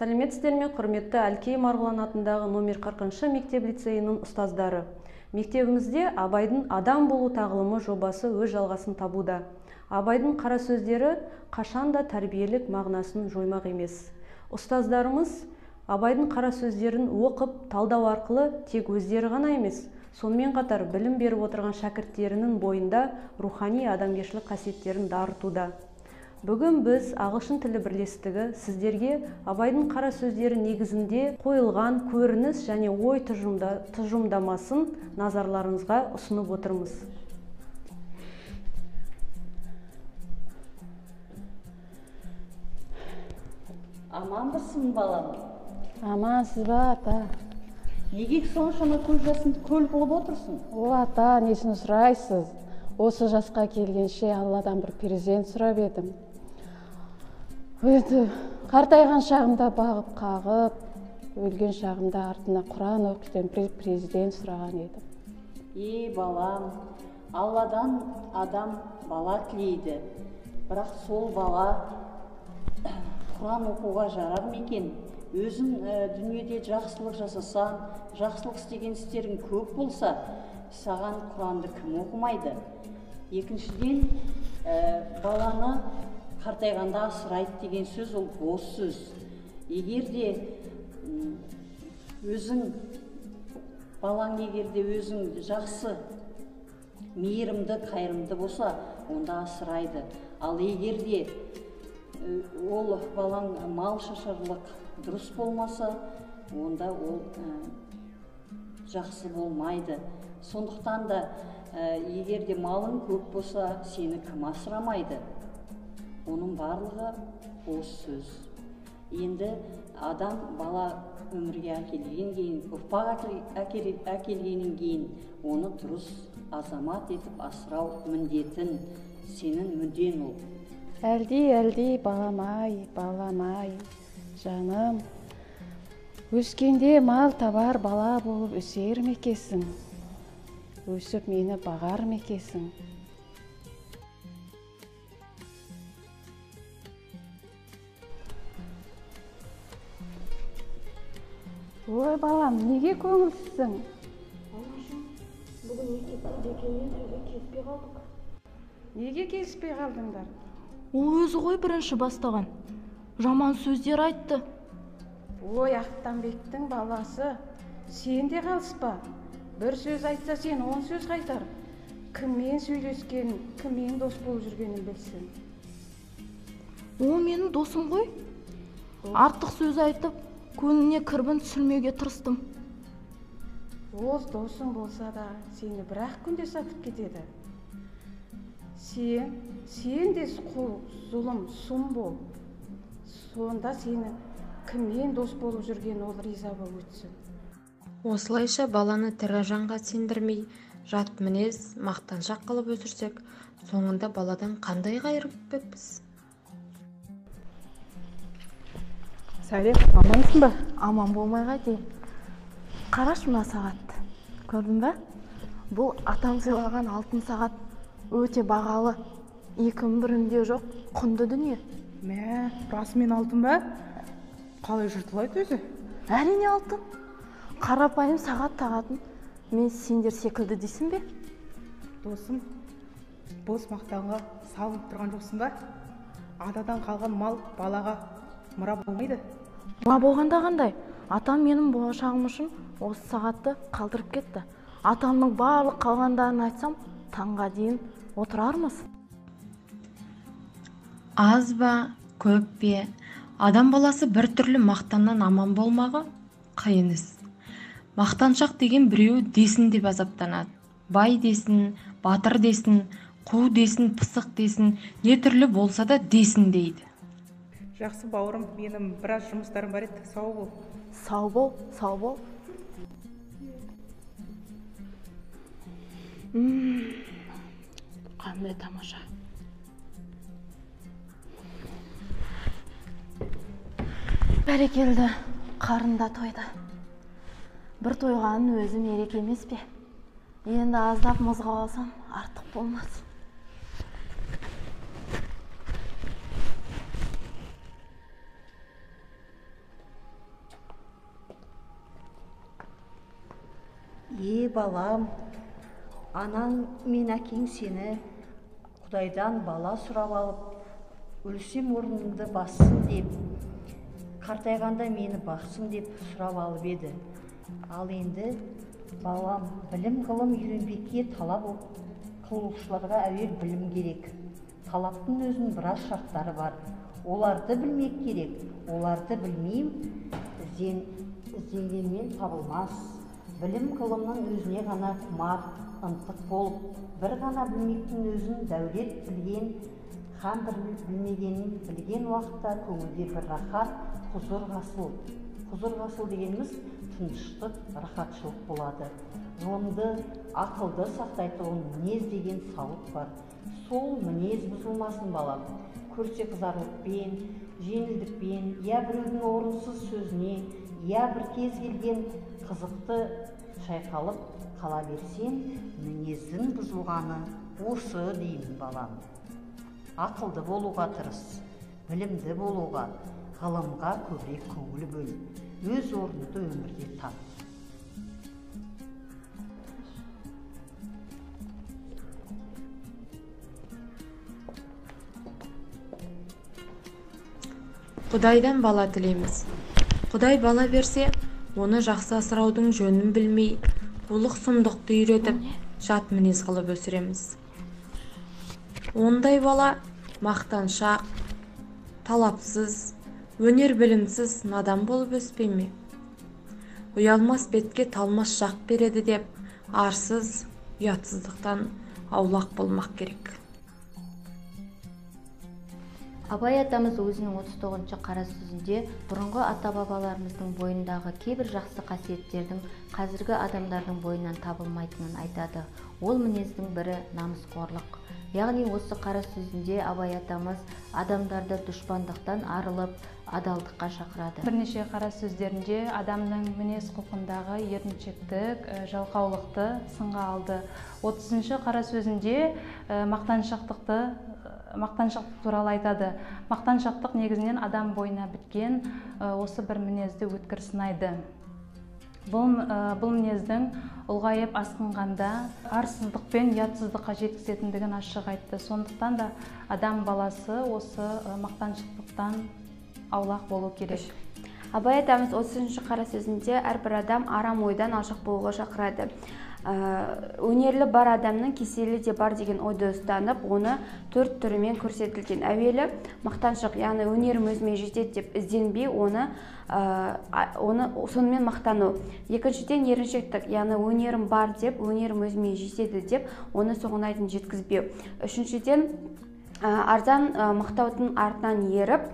Сәлеметсіздер ме, құрметті Әлкей Марғұлан атындағы номер 40-шы мектеп лицейінің ұстаздары. Мектебімізде Абайдың адам болу тағылымы жобасы өз жалғасын табуда. Абайдың қара сөздері қашан да тәрбиелік мағынасын жоймақ емес. Ұстаздарымыз Абайдың қара сөздерін оқып, талдау арқылы тек өздері ғана емес, сонымен қатар білім беріп отырған шәкірттерінің бойында рухани адамгершілік қасиеттерін дарытуда. Бүгін біз ағылшын тілі бірлестігі сіздерге Абайдың қара сөздері негізінде қойылған көрініс және ой тұжырымдамасын назарларыңызға ұсынып отырмыз. Аманбысың, балам? Амансыз ба, ата? Неге соншама көз жасыңды көл қылып отырсың? О, ата, несін сұрайсыз? Осы жасқа келгенше Алладан бір перзент сұрап едім. Енді қартайған шағымда бағып қағып, өлген шағымда артына Құран оқитын президент сұраған едім. Е, балам, Алладан адам бала тілейді. Бірақ сол бала Құран оқуға жарар ма екен? Өзің дүниеде жақсылық жасасаң, жақсылық істеген істерің көп болса, саған Құранды кім оқымайды? Екіншіден, баланы қартайғанда асырайды деген сөз ол бос сөз. Егер де өзің балаң, егер де өзің жақсы, мейірімді, қайырымды болса, онда асырайды. Ал егер де ол балаң мал шашарлық дұрыс болмаса, онда ол жақсы болмайды. Сондықтан да егер де малың көп болса, сені кім асырамайды? Оның барлығы бос сөз. Енді адам бала өмірге әкелген кейін, ұрпақ әкелгеннен кейін оны дұрыс азамат етіп асырау міндетін, сенің мүддең ол. Әлди, әлди, балам-ай, балам-ай, жаным. Өскенде мал табар бала болып өсер ме екенсің? Өсіп мені бағар ма екенсің? Ой, балам, неге көңілсізсің? Анашым, бүгін мектепте Бекенмен сөзге келіспей қалдық. Неге келіспей қалдыңдар? Ол өзі ғой бірінші бастаған. Жаман сөздер айтты. Ой, Ақтанбектің баласы, сен де қалыспа. Бір сөз айтса, сен 10 сөз қайтар. Кіммен сөйлескен, кіммен дос болып жүргенін білсін. Ол менің досым ғой. Артық сөз айтып, көңіліне кірбің түсірмеуге тырыстым. Ол досың болса да, сені бір-ақ күнде сатып кетеді. Сен де құл, зұлым, сұм бол. Сонда сені кіммен дос болып жүрген ол риза болып өтсін. Осылайша баланы тірі жанға сендірмей, жат мінез, мақтаншақ қылып өсірсек, соңында баладан қандай қайыр күтпекпіз? Сәлем, амансың ба? Аман болмай қайтейін. Қарашы мына сағатты. Көрдің бе? Бұл атам сыйлаған алтын сағат. Өте бағалы. Екінің бірінде жоқ құнды дүние. Мә, расымен алтын ба? Қалай жыртылайды өзі? Әрине алтын. Қарапайым сағат тағатын мен сендер секілді дейсің бе? Досым, бос мақтанға салынып тұрған жоқсың ба? Атадан қалған мал балаға мұра болмайды. Мұра болғанда қандай? Атам менің болашағым үшін осы сағатты қалдырып кетті. Атамның барлық қалғандарын айтсам, таңға дейін отырармыз. Аз ба, көп пе, адам баласы бір түрлі мақтаннан аман болмағы қиын іс. Мақтаншақ деген біреу десін деп азаптанады. Бай десін, батыр десін, қу десін, пысық десін, не түрлі болса да десін дейді. Жақсы бауырым, менің біраз жұмыстарым бар еді. Сау бол. Сау бол, сау бол. Қандай тамаша. Бәрекелді, қарын да тойды. Бір тойғанның өзі мереке емес пе? Енді аздап мұзға алсам, артық болмас. Е балам, анаң мен әкең сені Құдайдан бала сұрап алып, өлсем орныңды бассын деп, қартайғанда мені бақсын деп сұрап алып еді. Ал енді балам, білім ғылым үйренбекке талап қылушыларға әуел білім керек. Талаптың өзінің біраз шарттары бар. Оларды білмек керек. Оларды білмейм, ізденгенмен табылмас. Білім ғылымның өзіне ғана құмар, ынтық болып, бір ғана білмектің өзін дәулет білген, һәм бір білмегенін білген уақытта көңілде бір рахат, құзыр ғасыл. Құзыр ғасыл дегеніміз тыныштық, рахатшылық болады. Ғылымды, ақылды сақтайтұғын мінез деген сауыт бар. Сол мінез бұзылмасын балам. Көрсе қызарлықпен, жеңілдікпен, я біреудің орынсыз сөзіне, я бір кез келген қызықты шайқалып қала берсең, мінездің бұзылғаны осы деймін балам. Ақылды болуға тырыс, білімді болуға, ғылымға көбірек көңіл бөл, өз орныңды өмірде тап. Құдайдан бала тілейміз. Құдай бала берсе, оны жақсы асыраудың жөнін білмей, қулық сұмдықты үйретіп, жат мінез қылып өсіреміз. Ондай бала мақтаншақ, талапсыз, өнер білімсіз надан болып өспей ме? Ұялмас бетке талмас жақ береді деп, арсыз, ұятсыздықтан аулақ болмақ керек. Абай атамыз өзінің 39-шы қара сөзінде бұрынғы ата-бабаларымыздың бойындағы кейбір жақсы қасиеттердің қазіргі адамдардың бойынан табылмайтынын айтады. Ол мінездің бірі намысқорлық. Яғни осы қара сөзінде Абай атамыз адамдарды дұшпандықтан арылып, адалдыққа шақырады. Бірнеше қара сөздерінде адамның мінез құлқындағы еріншектік, жалқаулықты сынға алды. 30-шы қара сөзінде мақтаншақтық туралы айтады. Мақтаншақтық негізінен адам бойына біткен осы бір мінезді өткір сынайды. Бұл мінездің ұлғайып асқынғанда арсыздық пен ұятсыздыққа жеткізетіндігін ашық айтты. Сондықтан да адам баласы осы мақтаншақтықтан аулақ болу керек. Абай атамыз 30-шы қара сөзінде әрбір адам арам ойдан алшақ болуға шақырады. Өнерлі бар адамның кеселі де бар деген ойды ұстанып, оны төрт түрімен көрсетілген. Әуелі мақтаншақ, яғни өнерім өзіме жетеді деп ізденбей, оны сонымен мақтану. Екіншіден еріншектік, яғни өнерім бар деп, өнерім өзіме жетеді деп, оны соңына дейін жеткізбеу. Үшіншіден арзан мақтаудың артынан еріп,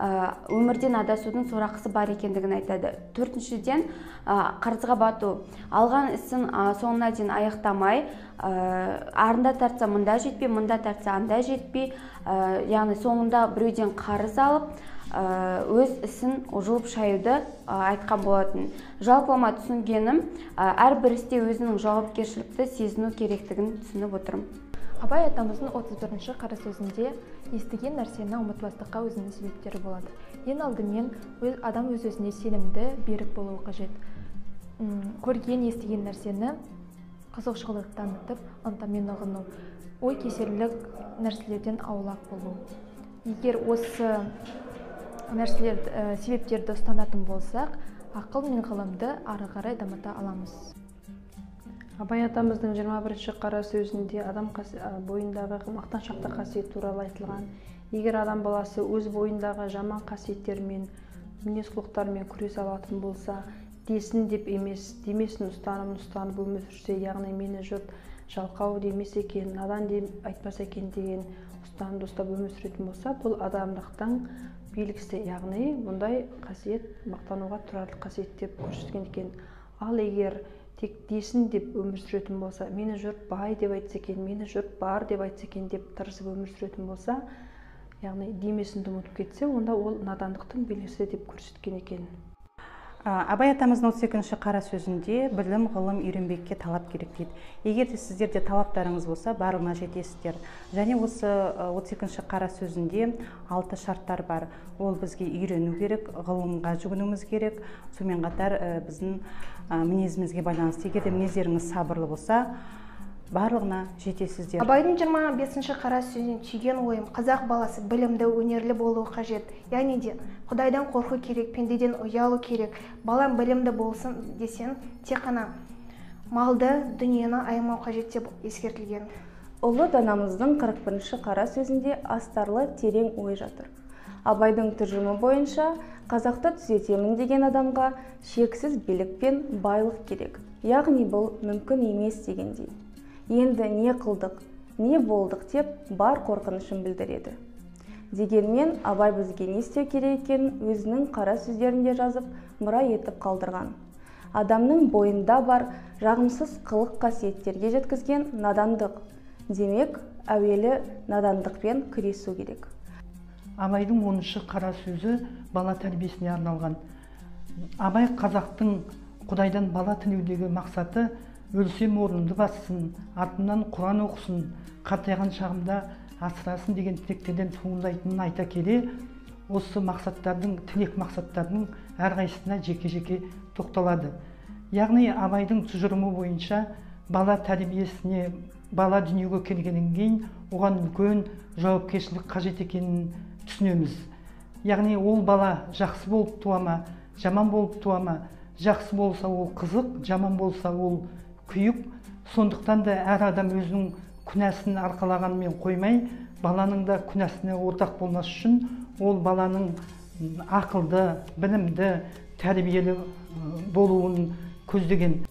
өмірден адасудың сорақысы бар екендігін айтады. Төртіншіден қарызға бату. Алған ісін соңына дейін аяқтамай, арында тартса мында жетпей, мында тартса анда жетпей, яғни соңында біреуден қарыз алып, өз ісін жұлып шаюды айтқан болатын. Жалпылама түсінгенім, әрбір істе өзінің жауапкершілікті сезіну керектігін түсініп отырмын. Абай атамыздың 31-ші қара сөзінде естіген нәрсені ұмытпастыққа өзінің себептері болады. Ең алдымен адам өз-өзіне сенімді, берік болуы қажет. Көрген, естіген нәрсені қызығушылық танытып, ынтамен ұғыну, ой кесерлік нәрселерден аулақ болу. Егер осы нәрселер, себептерді ұстанатын болсақ, ақыл мен ғылымды ары қарай дамыта аламыз. Абай атамыздың 21-ші қара сөзінде адам бойындағы мақтаншақтық қасиет туралы айтылған. Егер адам баласы өз бойындағы жаман қасиеттермен, мінез құлықтармен күресе алатын болса, десін деп емес, демесін ұстанымын ұстанып өмір сүрсе, яғни мені жұрт жалқау демес екен, надан деп айтпас екен деген ұстанымды ұстап өмір сүретін болса, бұл адамдықтың белгісі, яғни бұндай қасиет мақтануға тұрарлық қасиет деп көрсеткен екен. Ал егер тек десін деп өмір сүретін болса, мені жұрт бай деп айтса екен, мені жұрт бар деп айтса екен деп тырысып өмір сүретін болса, яғни демесінді ұмытып кетсе, онда ол надандықтың белгісі деп көрсеткен екен. Абай атамыздың 32-ші қара сөзінде білім, ғылым үйренбекке талап керек дейді. Егер де сіздерде талаптарыңыз болса, барлығына жетесіздер. Және осы 32-ші қара сөзінде 6 шарттар бар. Ол бізге үйрену керек, ғылымға жүгінуіміз керек. Сонымен қатар біздің мінезімізге байланысты. Егер де мінездеріңіз сабырлы болса, барлығына жетесіздер. Абайдың 25-ші қара сөзінен түйген ойым, қазақ баласы білімді, өнерлі болуы қажет. Яғни де Құдайдан қорқу керек, пендеден ұялу керек. Балам білімді болсын десең, тек қана малды, дүниені аямау қажет деп ескертілген. Ұлы данамыздың 41-ші қара сөзінде астарлы терең ой жатыр. Абайдың тұжырымы бойынша қазақты түзетемін деген адамға шексіз билік пен байлық керек. Яғни бұл мүмкін емес дегендей. Енді не қылдық, не болдық деп бар қорқынышын білдіреді. Дегенмен Абай бізге не істеу керек екенін өзінің қара сөздерінде жазып, мұра етіп қалдырған. Адамның бойында бар жағымсыз қылық қасиеттерге жеткізген надандық. Демек, әуелі надандықпен күресу керек. Абайдың 10-шы қара сөзі бала тәрбиесіне арналған. Абай қазақтың Құдайдан бала тілеудегі мақсаты өлсем орнымды бассын, артымнан Құран оқысын, қартайған шағымда асырасын деген тілектерден туындайтынын айта келе, осы мақсаттардың, тілек мақсаттардың әрқайсысына жеке-жеке тоқталады. Яғни Абайдың тұжырымы бойынша бала тәрбиесіне, бала дүниеге келгеннен кейін оған үлкен жауапкершілік қажет екенін түсінеміз. Яғни ол бала жақсы болып туа ма, жаман болып туа ма, жақсы болса ол қызық, жаман болса ол күйік. Сондықтан да әр адам өзінің күнәсін арқалағанымен қоймай, баланың да күнәсіне ортақ болмас үшін ол баланың ақылды, білімді, тәрбиелі болуын көздеген.